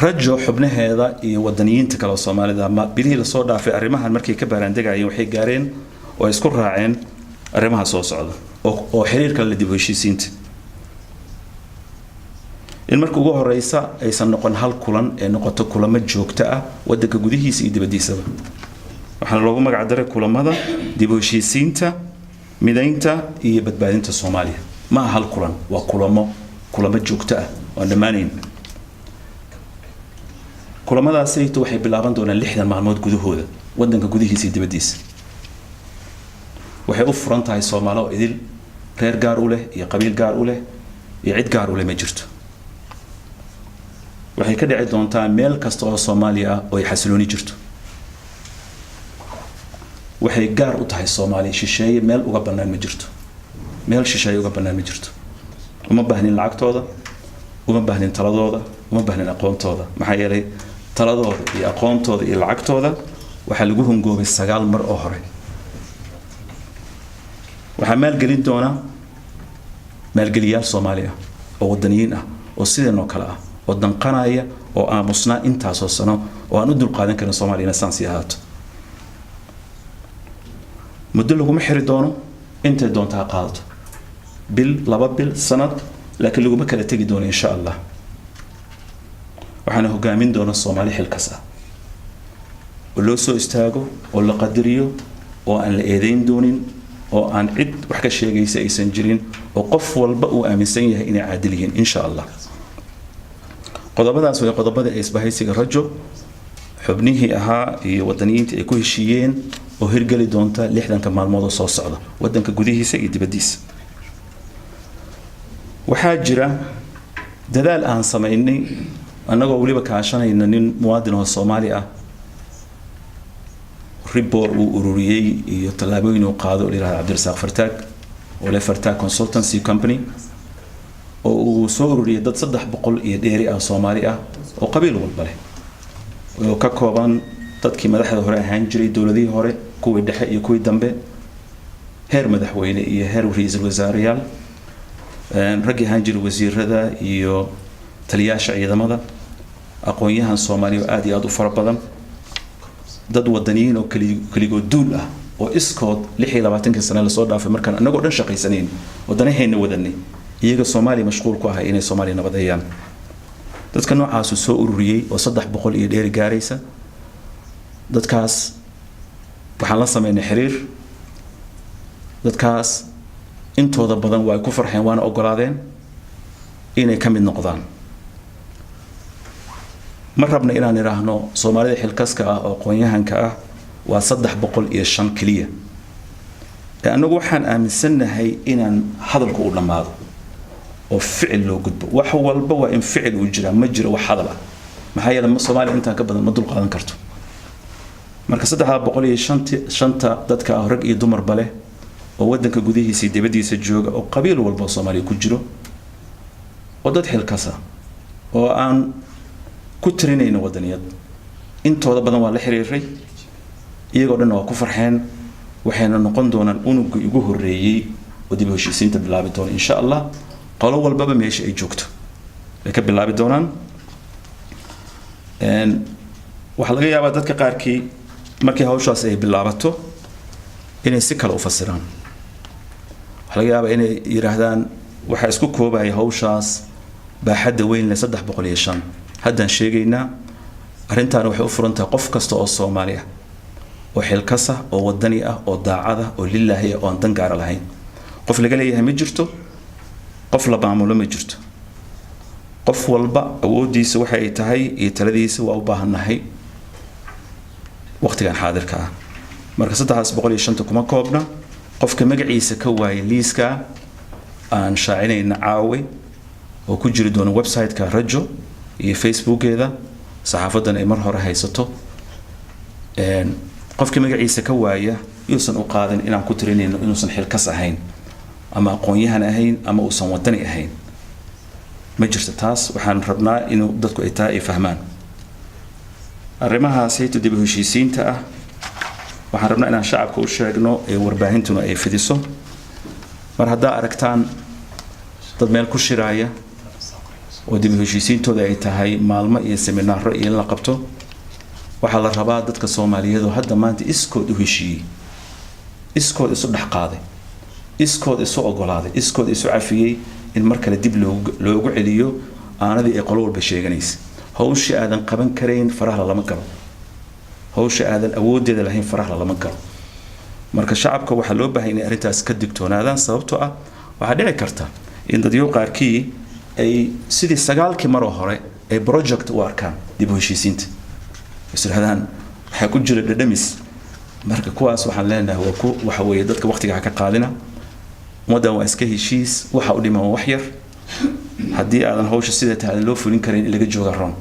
Rajo xubnaheeda iyo wadaniyiinta kale oo Soomaalida ma bilihii lasoo dhaafay arrimahan markay ka baaraandegayeen, waxay gaareen oo ay isku raaceen arrimaha soo socda oo xiriirka la dib u heshiisiinta: in marka ugu horeysa aysan noqon hal kulan ee noqoto kulamo joogto ah, wadanka gudihiisa iyo dibaddiisaba. Waxaana loogu magac daray kulamada dib u heshiisiinta, midaynta iyo badbaadinta Soomaaliya. Ma aha hal kulan, waa kulamo joogto ah oo aan dhammaanayn. Kulamadaasayto waxay bilaaban doonaan 60 maalmood gudahooda, wadanka gudihiisa iyo dibaddiisa. Waxay u furan tahay Soomaali oo idil. Reer gaar u leh iyo qabiil gaar u leh iyo cid gaar u leh ma jirto. Waxay ka dhici doontaa meel kasta oo Soomaaliya ah oo ay xasilooni jirto. Waxay gaar u tahay Soomaaliya. Shisheeye meel uga bannaan ma jirto, meel shisheeye uga bannaan ma jirto. Uma baahnin lacagtooda, uma baahnin taladooda, uma baahnin aqoontooda. Maxaa yeelay, taladooda iyo aqoontooda iyo lacagtooda waxaa lagu hongoobay 9 mar oo hore. Waxaa maalgelin doona maalgeliyaal Soomaali ah oo wadaniyiin ah oo sideenoo kale ah, oo danqanaya, oo aamusnaa intaasoo sano, oo aan u dulqaadan karin Soomaaliya inay saan sii ahaato. Muddo laguma xiri doono, intay doonta ha qaadato, bil, 2 bil, sanad, laakiin laguma kala tegi doono, insha Allah. Waxaana hogaamin doona Soomaali xilkas ah oo loo soo istaago oo la qadariyo, oo aan la eedeyn doonin, oo aan cid wax ka sheegaysa aysan jirin, oo qof walba uu aaminsan yahay inay caadil yihiin, insha Allah. Qodobadaas way qodobada ee isbahaysiga Rajo xubnihii ahaa iyo wadaniyiinta ay ku heshiiyeen oo hirgeli doonta 60-ka maalmood oo soo socda, wadanka gudihiisa iyo dibaddiisa. Waxaa jira dadaal aan samaynay annagoo weliba kaashanayna nin muwaadin oo Soomaali ah, report uu ururiyey iyo tallaabooyin uu qaado, oo la yihahdo Cabdirasaaq Fartaag, oo leh Fartaag Consultancy Company, oo uu soo ururiyey dad 300 iyo dheeri ah, Soomaali ah, oo qabiil walba leh, oo ka kooban dadkii madaxda hore ahaan jiray, dowladihii hore, kuwii dhexe iyo kuwii dambe, heer madaxweyne iyo heer ra-iisul wasaareyaal, raggii ahaan jiray wasiirada iyo taliyaasha ciidamada, aqoon-yahan Soomaaliya oo aad iyo aada u fara badan, dad wadaniyiin oo keligood duul ah, oo iskood 26-kii sane lasoo dhaafay, markaan annagoo dhan shaqaysanayn, wadanaheena wadanay, iyaga Soomaaliya mashquul ku ahay inay Soomaaliya nabadeeyaan. Dadka noocaasu soo ururiyey oo 300 iyo dheeri gaaraysa, dadkaas waxaan la sameynay xiriir. Dadkaas intooda badan waa ay ku farxeen, waana ogolaadeen inay ka mid noqdaan. Ma rabna inaan idhaahno Soomaalida xilkaska ah oo aqoon-yahanka ah waa 305 keliya. Ee annagu waxaan aaminsannahay inaan hadalku u dhammaado oo ficil loo gudbo. Wax walba waa in ficil uu jiraa, ma jiro wax hadal ah. Maxaa yeele, Soomaaliya intaan ka badan ma dul qaadan karto. Marka 305-ta dadka ah, rag iyo dumarba leh, oo waddanka gudihiisa iyo dibaddiisa jooga, oo qabiil walba oo Soomaaliya ku jiro, oo dad xilkasa oo aan ku tirinayno wadaniyad, intooda badan waa la xiriiray, iyagoo dhan waa ku farxeen. Waxayna noqon doonaan unugii ugu horreeyey oo dib u heshiisiinta bilaabi doona, insha Allah. Qolo walbaba meesha ay joogto ay ka bilaabi doonaan. Waxaa laga yaabaa dadka qaarkii markii hawshaas ay bilaabato inay si kale u fasiraan. Waxaa laga yaabaa inay yidhaahdaan waxaa isku koobaya hawshaas baaxadda weyn leh 305. Haddaan sheegaynaa, arrintaani waxay u furan tahay qof kasta oo Soomaali ah, oo xilkas ah, oo wadani ah, oo daacad ah, oo lilaahi ah, oo aan dan gaara lahayn. Qof laga leeyahay ma jirto, qof la maamulo ma jirto. Qof walba awooddiisa waxa ay tahay iyo taladiisa waa u baahannahay waqtigan xaadirka ah. Marka 305-ta kuma koobna. Qofka magaciisa ka waayay liiska aan shaacinayna caawe, oo ku jiri doona website-ka Rajo iyo Facebookeeda, saxaafadan ay mar hore haysato, qofka magaciisa ka waaya yuusan u qaadin inaan ku tirinayno inuusan xilkas ahayn ama aqoon-yahan ahayn ama uusan wadani ahayn. Ma jirto taas. Waxaan rabnaa inuu dadku ay taa ay fahmaan. Arrimahaasayto dib u heshiisiinta ah, waxaan rabnaa inaan shacabka u sheegno ee warbaahintuna ay fidiso: mar haddaa aragtaan dad meel ku shiraaya Oo dib u heshiisiintooda ay tahay maalmo iyo seminaaro iyo in la qabto. Waxaa la rabaa dadka Soomaaliyeed oo hadda maanta iskood u heshiiyey, iskood isu dhex qaaday, iskood isu ogolaaday, iskood isu cafiyey, in mar kale dib loogu celiyo aanadii ay qolo walba sheeganaysa. Hawsha aadan qaban karayn faraha lama galo, hawsha aadan awooddeeda lahayn faraha lama galo. Marka shacabka waxaa loo baahay inay arrintaas ka digtoonaadaan, sababtoo ah waxaa dhici karta in dadyo qaarkii ay sidii 9kii maroo hore ay project u arkaan dib u heshiisiinta, is idhahdaan waxaa ku jira dhadhamis. Marka kuwaas waxaan leenahay waa ku waxa weeye dadka waqtiga ha ka qaadina. Ummaddan waa iska heshiis, waxa u dhiman wax yar. Haddii aadan hawsha sida tahay aadan loo fulin karin, in laga jooga roon.